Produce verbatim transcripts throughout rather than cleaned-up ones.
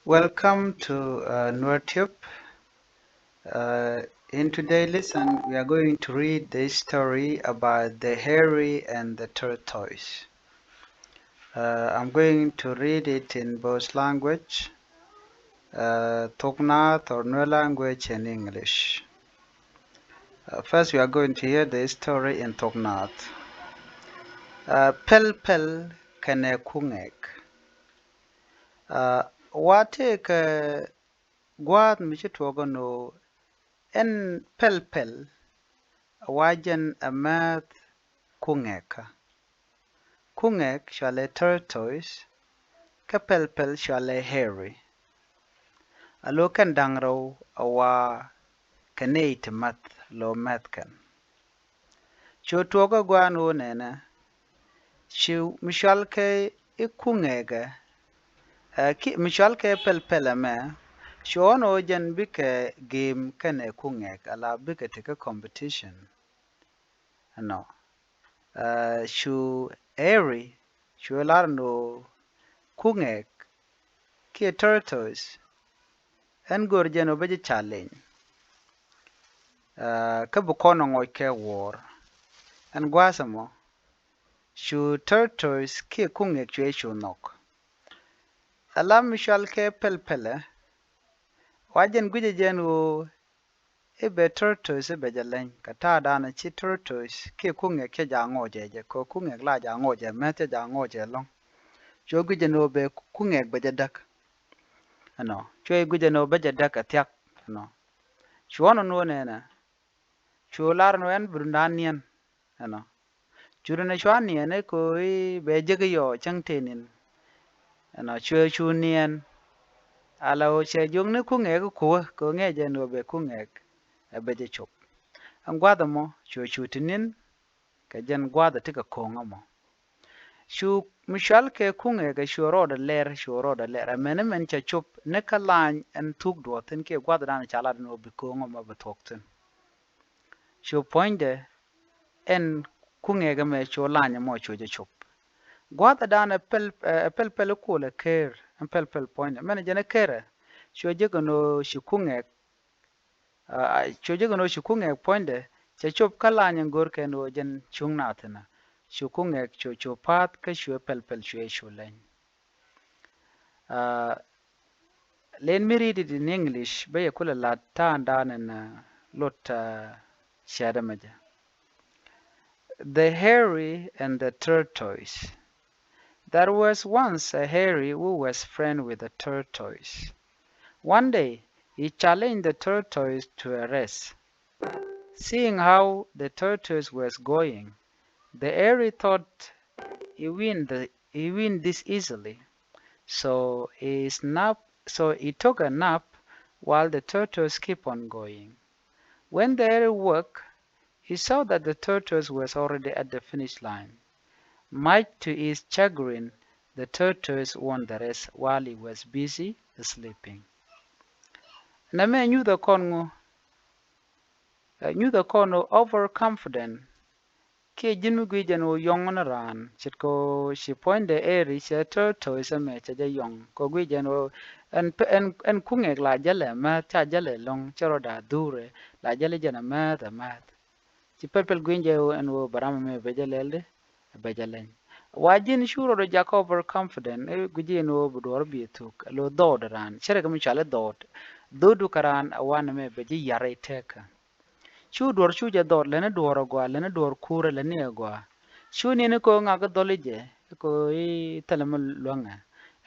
Welcome to uh, Nuer Tube. Uh, in today's lesson, we are going to read the story about the hairy and the tortoise. Uh, I'm going to read it in both language, uh, Thok Naath or Nuer language and English. Uh, first, we are going to hear the story in Thok Naath. Uh, Pɛl Pɛl kɛnɛ Kuŋɛk. Uh, wa tëëkɛ gua̱a̱th mi ci tuɔɔk ɛn ɣöö ɛn Pɛl Pɛl a wa jɛn ɛ määth Kuŋɛk. Kuŋɛk cɔalɛ tortoise, kä Pɛl Pɛl cɔalɛ hairy. A lo̱ kɛn da̱ŋ rɛw a wa kɛ nɛy ti mäth lo̱ määth kɛn. Cu tuɔɔk ɛ gua̱a̱n ɣöö nɛnɛ, ci mi cɔalkɛ i̱ Kuŋɛkɛ, ɛ, ki, mi cɔalkɛ Pɛl Pɛl ɛmɛ, cu ɣɔ̱n ɣöö jɛn bikɛ gem kɛnɛ Kuŋɛk, ala bikɛ tekɛ competition. Ɛnɔ. Ɛ, cu hairy, cu lar ɛn ɣöö Kuŋɛk kiɛ tortoise, ɛn go̱r jɛn ɣöö bɛ jɛ challenge. Ɛ, kä bi kɔn ɛ ŋɔc kɛ wuɔ̱ɔ̱r. Ɛn gua̱a̱th ɛmɔ, cu tortoise kiɛ Kuŋɛk cuɛ cu nhɔk. Ala mi cɔalkɛ Pɛl Pɛlɛ, wa jɛn gui̱cɛ jɛn ɣöö i̱ bɛ tortoise i̱ bɛ jɛ leny, kɛ ta̱a̱ danɛ ci tortoise kiɛ Kuŋɛk cɛ ja̱ ŋɔcɛ jɛ, kɛ Kuŋɛk la ja̱ ŋɔcɛ, määth cɛ ja̱ ŋɔcɛ ɛlɔ̱ŋ. Cuɛ gui̱cɛ ni ɣöö bɛ Kuŋɛk bɛ jɛ däk. Ɛnɔ, cuɛ gui̱cɛ ni ɣöö bɛ jɛ däk ɛ thia̱k. Ɛnɔ. Cu ɣɔ̱n ɛn ɣöö nɛnɛ, cu lar ɛn ɣöö ɛn bi runda niɛn. Ɛnɔ. Cu runda cua niɛn i̱ ko̱ i̱ bɛ jek i̱ yɔɔ cäŋ tëë ni̱n. Ɛnɔ, cuɛ cu niɛn. Ala ɣöö cɛ jiök ni Kuŋɛk i̱ kuɛ, kɛ ɣöö ŋäcɛ ɛn ɣöö bɛ Kuŋɛk ɛ bɛ jɛ cop. Ɛn gua̱a̱th ɛmɔ, cuɛ cu ti ni̱n, kɛ jɛn gua̱a̱th ɛ ti kɛ ko̱o̱ŋ ɛmɔ. Cu mi cɔalkɛ Kuŋɛk ɛ cu rɔɔdɛ lɛr, cu rɔɔdɛ lɛr. Ɛ mɛn ɛ mɛn cɛ cop ni kä lany ɛn thuk duɔth thi̱n kiɛ gua̱a̱th dan ca lat ɛn ɣöö bi ko̱o̱ŋ ɛmɔ bi thuɔ̱k thi̱n. Cu puɔ̱nydɛ ɛn Kuŋɛk ɛmɛ cu lany ɛmɔ cu jɛ cop. Gua̱a̱th ɛ dan ɛ Pɛl, ɛ Pɛl Pɛl i̱ kuɔl ɛ ker, ɛn Pɛl Pɛl puɔ̱nydɛ. Mɛn ɛ jɛn ɛ kerɛ, cu jek ɛn ɣöö ci Kuŋɛk, ɛ, cu jek ɛn ɣöö ci Kuŋɛk puɔ̱nydɛ cɛ cop kä lany ɛn go̱rkɛ ɛn ɣöö jɛn cuŋ naath thi̱n ɛ. Cu Kuŋɛk cu, cu pa̱a̱th kä cuɛ Pɛl Pɛl cuɛ cu leny. Ɛ, let me read it in English, bä yɛ kulɛ lat ta̱a̱ dan ɛn, ɛ, lot, ɛ, cɛɛt ɛmɛ jɛ. The hairy and the tortoise. There was once a hairy who was friend with a tortoise. One day, he challenged the tortoise to a race. Seeing how the tortoise was going, the hairy thought he win the, he win this easily. So he snap, so he took a nap while the tortoise keep on going. When the hairy woke, he saw that the tortoise was already at the finish line. Much to his chagrin, the tortoise won the race while he was busy sleeping. Nɛmɛ nyuthɛ kɔn ŋu? Ɛ, nyuthɛ kɔn ɣöö overconfident kiɛ ji̱n mi guic jɛn ɣöö yɔ̱ŋ ni raan, ce̱tkɛ ɣöö ci puɔ̱nydɛ hairy cɛ tortoise ɛmɛ cɛ jɛ yɔ̱ŋ, kɛ ɣöö guic jɛn ɣöö ɛn, ɛn, ɛn Kuŋɛk la jälɛ määth, ca jälɛ ɛlɔ̱ŋ, cɛ rɔ da̱a̱ dhurɛ, la jälɛ jɛn ɛ määth ɛ määth. Ci Pɛl Pɛl gui̱ny jɛ ɣöö ɛn ɣöö bɛ ram ɛmɛ bɛ jɛ lɛl di, bɛ jɛ leny. Wa ji̱n cu rɔɔdɛ jak overconfident, i̱ gui̱c jɛ ɛn ɣöö bi duɔ̱ɔ̱r bi thuk, ɛ lo̱ dhɔɔd raan, cɛ rɛ kɛ mi cɔal i̱ dhɔɔd. Dho̱o̱du kɛ raan ɛ wanɛ mɛ bɛ ji̱ yar i̱ tëkä. Cu duɔ̱ɔ̱r cu jɛ dhɔɔd, lätni duɔ̱ɔ̱r agɔaa, lätni duɔ̱ɔ̱r kuurɛ, lätni agɔaa. Cu niɛn i̱ ko̱ ŋak i̱ dhɔl i̱ jɛ, i̱ ko̱ i̱ thilɛ mi luäŋɛ.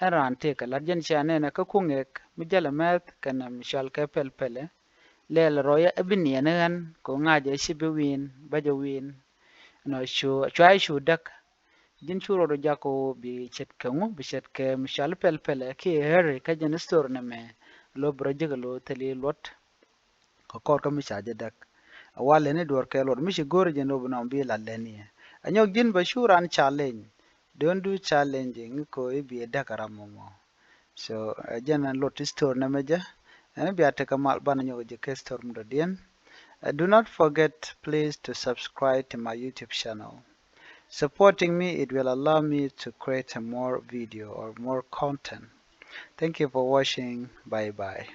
Ɛn raan tëëkɛ la̱t jɛn cia nɛnɛ kä Kuŋɛk mi jälɛ mɛth kɛnɛ mi cɔal kɛ Pɛl Pɛlɛ. Lɛl rɔyä i̱ bi niɛn i̱ ɣän, ko̱ ŋa̱cɛ i̱ ci bi wi̱i̱n, bä jɛ wi̱i̱n. Ɛnɔ cu, cua i̱ cu däk. Ji̱n cu rɔɔdɛ jak ɣöö bi ce̱tkɛ ŋu, bi ce̱tkɛ mi cɔal i̱ Pɛl Pɛlɛ kiɛ hairy kä jɛn story nɛmɛ. Lo̱ bi rɔ jek ɛ lo̱ thil i̱ luɔt. Kɛ kɔr kä mi ca jɛ däk. Ɛ wa lätni duɔ̱ɔ̱r kɛ luɔt mi ci go̱o̱rɛ jɛ ni ɣöö bi nɔmɔ bi la lätni ɛ. Ɛ nyɔk ji̱n bä cu raan challenge. Don't do challenging, i̱ ko̱ i̱ bi ɛ däk ɛ ram mɔmɔ. So, ɛ jɛn ɛn lot story nɛmɛ jɛ. Ɛn bia tekɛ mal banɛ nyɔk jɛ kɛ story mi dɔ̱diɛn. Uh, do not forget, please, to subscribe to my YouTube channel. Supporting me, it will allow me to create a more video or more content. Thank you for watching. Bye bye.